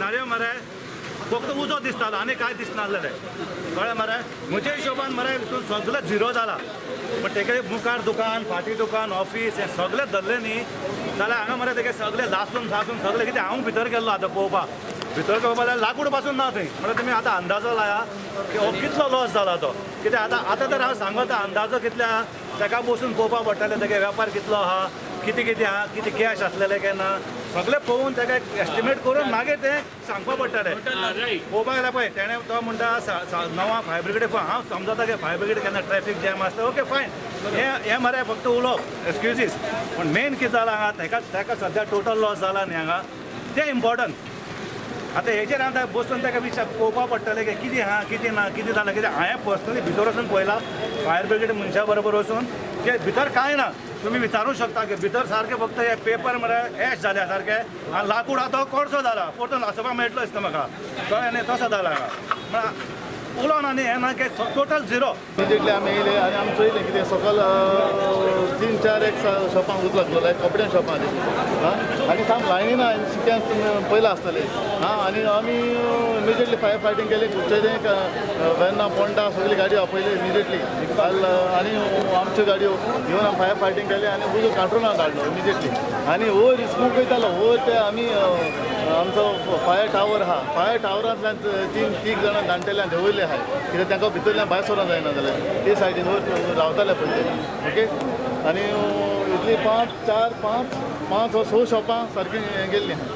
Scenario मरे फक्त उजो दिसतालो आनी कांय दिसनासलें कळ्ळें मरे. म्हज्या हिशोबान मरे हितून सगळें झिरो जाला. पण तेगे मुखार दुकान फाटीं दुकान ऑफीस हें सगळें धरलें न्ही जाल्यार हांगा मरे तेगे सगळें लासून सासून सगळें कितें. हांव भितर गेल्लो आतां पळोवपाक, भितर पळोवपाक जाल्यार लाकूड पासून ना थंय. म्हणल्यार तुमी आतां अंदाजो लाया की हो कितलो लॉस जाला तो. कित्याक आतां आतां तर हांव सांगता अंदाजो कितले आहा ताका बसून पळोवपाक पडटलें तेगे वेपार कितलो आहा, कितें कितें आहा, कितें कॅश आसलेलें काय ना, सगळें पळोवन ताका एस्टिमेट करून मागीर तें सांगपाक पडटलें. पळोवपाक गेल्यार पळय तेणें तो म्हणटा 9 फायर ब्रिगेड. हांव समजता की फायर ब्रिगेड केन्ना ट्रॅफीक जॅम आसता, ओके फायन, हें हें मरे फक्त उलोवप एक्सक्युजीस. पूण मेन कितें जालां हांगा ताका ताका सद्या टोटल लॉस जाला न्ही हांगा, तें इम्पोर्टंट. आतां हेजेर आतां बसून ताका विचार पळोवपाक पडटलें की कितें आहा कितें ना कितें जालां. कितें हांवें पर्सनली भितर वचून पळयलां फायर ब्रिगेड मनशा बरोबर वचून की भितर कांय ना. तुमी विचारूंक शकता की भितर सारकें फक्त हे पेपर मरे एश जाल्या सारके आनी लाकूड आतां तो कोळसो जाला परतून लासोवपाक मेळटलो दिसता म्हाका, कळ्ळें न्ही, तसो जाला हांगा. म्हळ्यार उलोवन आनी हें ना की टोटल झिरो. इमिजिएटली आमी येयले आनी आमी चोयलें कितें सकाळ 3-4 एक शॉपांक उजो लागलो, लायक कपड्यां शॉपां आं, आनी साम लायनी ना शिक्यान पयलां आसतलें आं. आनी आमी इमिजिएटली फायर फायटींग केली, खुबशे वेर्ना पोंडा सगळी गाडयो आपयली इमिजिएटली काल, आनी आमच्यो गाडयो घेवन आमी फायर फायटींग केली आनी उजो कंट्रोलान हाडलो इमिजिएटली. आनी वयर स्मोक वयतालो वयर ते आमी आमचो फायर टावर आहा, फायर टावरांतल्यान 3 जाणां जाणटेल्यान देंवयले आहाय कित्याक तांकां भितरल्यान भायर सरोंक जायना जाल्यार ते सायडीन वयर रावताले पळय ते ओके. आनी इतली 5 4 5 5 6 शॉपां सारकीं हें गेल्लीं आहाय.